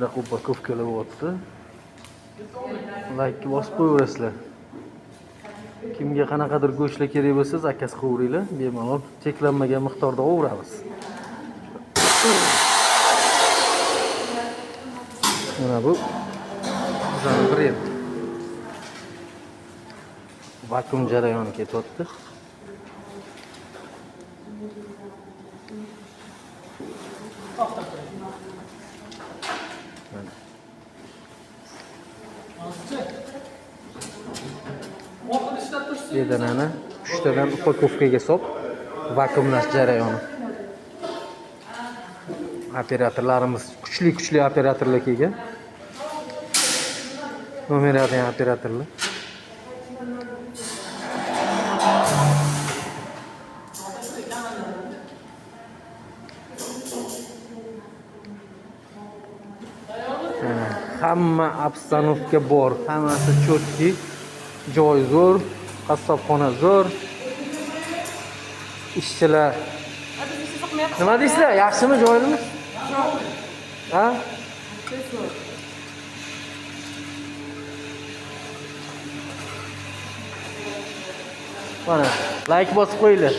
Shunaqa upakovkalar bo'lyapti. Laykni bosib qo'yaverasizlar. Kimga qanaqadir go'shtlar kerak bo'lsa, zakaz qilaveringlar, bemalol cheklanmagan miqdorda overamiz. Mana bu bizning brend. Vakuum jarayoni ketyapti. Mana. Bedanani 3 tadan upakovkaga solib vakuumlash jarayoni. Operatorlarimiz kuchli kuchli operatorlar kelgan. Nomer 1 operatorlar. Mana, hamma обстановка bor, hammasi четкий, joy zo'r, qassobxona zo'r. Ishchilar nima deysizlar? Yaxshimi joyimiz? Ha? Mana, layk bosib qo'yinglar.